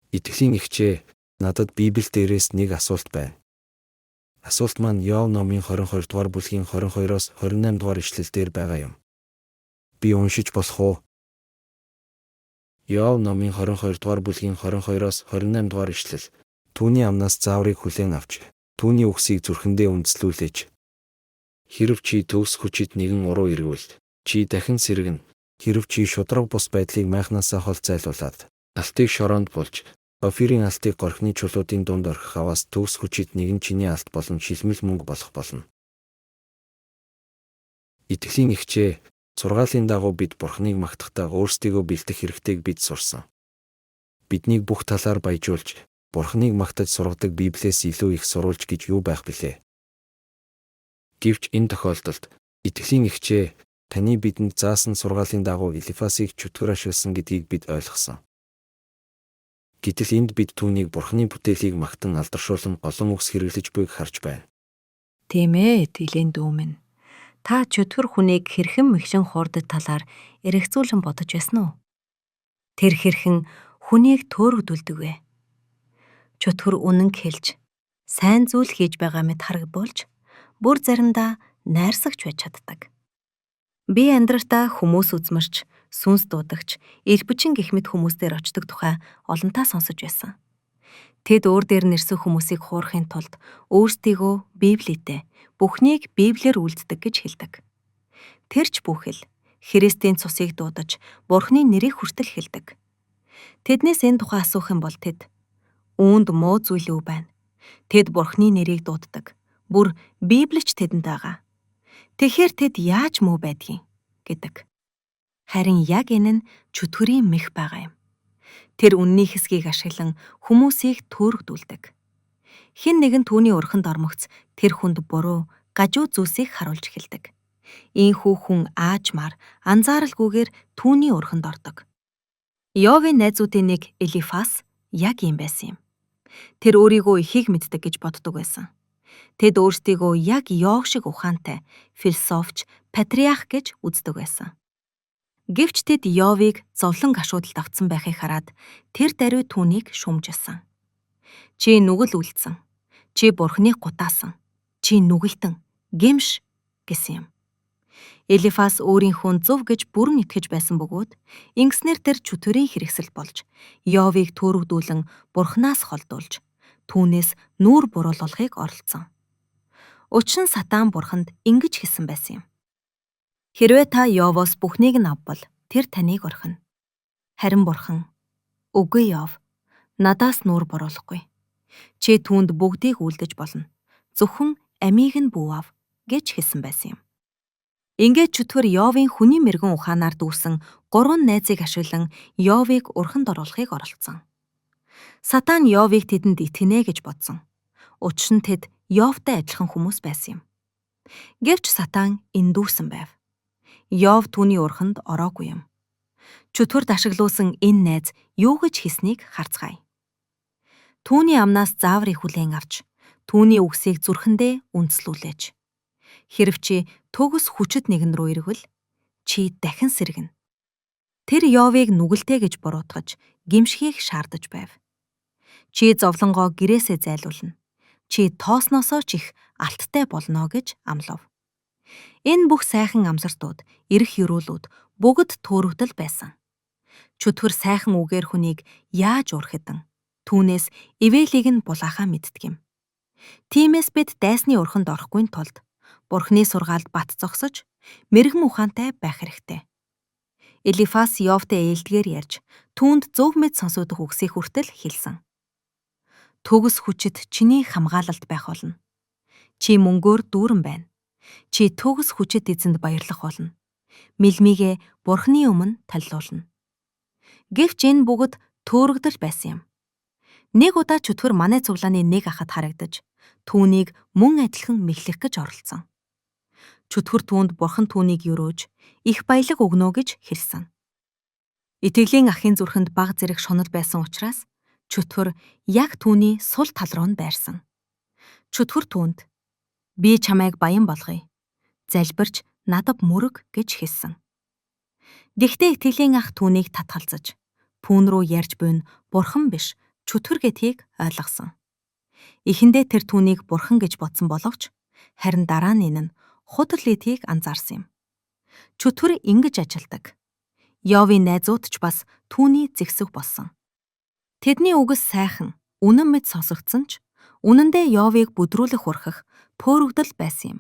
Итгэлийн эгчээ, надад Библи дээрээс нэг асуулт байна. Асуулт маань Иов номын 22 дугаар бүлгийн 22-оос 28 дугаар ишлэл дээр байгаа юм. Би уншиж болох уу? Иов номын 22 дугаар бүлгийн 22-оос 28 дугаар ишлэл. Түүний амнаас зааврыг хүлээн авч, түүний үгсийг зүрхэндээ үндэслүүлээч. Хэрв чи төгс хүчит нэгэн уруу эргвэл, чи дахин сэргэнэ. Хэрв чи шударга бус байдлыг майхнаасаа хол зайлуулад, алтыг шороонд булж, Офирийн алтыг горхины чулуудын дунд орхих аваас төгс хүчит нэгэн чиний алт болон шилмэл мөнгө болох болно. Итгэлийн эгчээ, сургаалын дагуу бид Бурханыг магтахдаа өөрсдийгөө бэлдэх хэрэгтэйг бид сурсан. Биднийг бүх талаар баяжуулж, Бурханыг магтаж сургадаг Библиэс илүү их сурвалж гэж юу байх билээ? Гэвч энэ тохиолдолд итгэлийн эгчээ, таны бидэнд заасан сургаалын дагуу Элифасыг чөтгөр ашигласан гэдгийг бид ойлгосон. Гэтэл энд бид түүнийг Бурханы бүтээлийг магтан алдаршуулан олон үгс хэрэглэж буйг харж байна. Тийм ээ, итгэлийн дүү минь. Та чөтгөр хүнийг хэрхэн мэгшин хуурдаг талаар эргэцүүлэн бодож байсан уу? Тэр хэрхэн хүнийг төөрөгдүүлдэг вэ? Чөтгөр үнэн хэлж, сайн зүйл хийж байгаа мэт харагдуулж, бүр заримдаа найрсагч байж чаддаг. Би амьдралтаа хүмүүс үзмэрч, сүнс дуудагч, элбэчин гэх мэт хүмүүс дээр очдог тухай олонтаа сонсож байсан. Тэд өөр дээр нэрсэн хүмүүсийг хуурахын тулд өөрсдийгөө Библиэтэй, бүхнийг Библиэр үйлддэг гэж хэлдэг. Тэр ч бүхэл Христийн цусыг дуудаж, Бурхны нэрийг хүртэл хэлдэг. Тэднээс энэ тухай асуух юм бол тэд үүнд муу зүйл юу байна? Тэд Бурхны нэрийг дууддаг. Бүр Библи ч тэдэнд байгаа. Тэгэхээр тэд яаж муу байдгийг гэдэг. Харин яг энэ нь чөтгөрийн мэх байгаа юм. Тэр үнний хэсгийг ашиглан хүмүүсийг төөрөгдүүлдэг. Хэн нэгэн түүний урханд ормогц тэр хүнд буруу, гажуу зүйлсийг харуулж эхэлдэг. Ийнхүү хүн аажмаар анзааралгүйгээр түүний урханд ордог. Иовын найзуудын нэг Элифас яг ийм байсан юм. Тэр өөрийгөө ихийг мэддэг гэж боддог байсан. Тэд өөрсдийгөө яг Иов шиг ухаантай, философч, патриарх гэж үздэг байсан. Гэвч тэд Иовыг зовлон гашуудалд автсан байхыг хараад тэр даруй түүнийг шүүмжилсэн. Чи нүгэл үйлдсэн. Чи Бурхныг гутаасан. Чи нүгэлтэн, гэмш гэсэн юм. Элифас өөрийнхөө зөв гэж бүрэн итгэж байсан бөгөөд ингэснээр тэр чөтгөрийн хэрэгсэл болж Иовыг төөрөгдүүлэн Бурханаас холдуулж түүнээс нүүр буруулахыг оролдсон. Учир нь сатан Бурханд ингэж хэлсэн байсан юм. Хэрвээ та Иовоос бүхнийг нь авбал тэр таныг орхино. Харин Бурхан "Үгүй Иов, надаас нүүр буруулахгүй. Чи түүнд бүгдийг үлдэж болно. Зөвхөн амийг нь бүү ав" гэж хэлсэн байсан юм. Ингээд чөтгөр Иовын хүний мэргэн ухаанаар дүүрсэн гурван найзыг ашиглан Иовыг урханд оруулахыг оролдсон. Сатан Иовыг тэдэнд итгэнэ гэж бодсон. Учир нь тэд Иовтой адилхан хүмүүс байсан юм. Гэвч сатан эндүүрсэн байв. Иов түүний урханд ороогүй юм. Чөтгөрт ашиглуулсан энэ найз юу гэж хэлснийг харцгаая. Түүний амнаас зааврыг хүлээн авч, түүний үгсийг зүрхэндээ үндэслүүлээч. Хэрв чи төгс хүчит нэгэн рүү эргвэл чи дахин сэргэнэ. Тэр Иовыг нүгэлтэй гэж буруутгаж, гэмшихийг шаардаж байв. Чи зовлонгоо гэрээсээ зайлуулна. Чи тоосноосоо ч их алттай болно гэж амлав. Энэ бүх сайхан амсартууд, эрх ерөөлүүд бүгд төөрөгдөл байсан. Чөтгөр сайхан үгээр хүнийг яаж уурхидан түүнээс ивээлийг нь булаахаа мэддэг юм. Тиймээс бид дайсны урханд орохгүй тулд Бурхны сургаалд бат зогсож мэргэн ухаантай байх хэрэгтэй. Элифас Иовтой ээлдгээр ярьж түүнд зөв мэд сонсогдох үгсийг хүртэл хэлсэн. Төгс хүчит чиний хамгаалалт байх болно. Чи мөнгөөр дүүрэн байна. Чи төгс хүчит эзэнд баярлах болно. Мэлмигээ Бурхны өмнө талиулна. Гэвч энэ бүгд төөрөгдөл байсан юм. Нэг удаа чөтгөр манай цуглааны нэг ахад харагдаж түүнийг мөн адилхан мэхлэх гэж оролдсон. Чөтгөр түүнд Бурхан түүнийг ерөөж их баялаг өгнө гэж хэлсэн. Итгэлийн ахын зүрхэнд бага зэрэг шунал байсан учраас чөтгөр яг түүний сул тал руу нь байрсан. Чөтгөр түүнд "Би чамайг баян болгоё. Залбирч надад мөрөг" гэж хэлсэн. Гэхдээ итгэлийн ах түүнийг татгалзаж пүүн рүү ярьж буй нь Бурхан биш чөтгөр гэдгийг ойлгосон. Эхэндээ тэр түүнийг бурхан гэж бодсон боловч харин дараа нь энэ нь худрал гэдгийг анзаарсан юм. Чөтгөр ингэж ажилдаг. Иовын найзууд ч бас түүний зэгсэг болсон. Тэдний үгэс сайхан, үнэн мэт сонсогдсон ч үнэндээ Иовыг бүдрүүлэх урхах пөөрөгдөл байсан юм.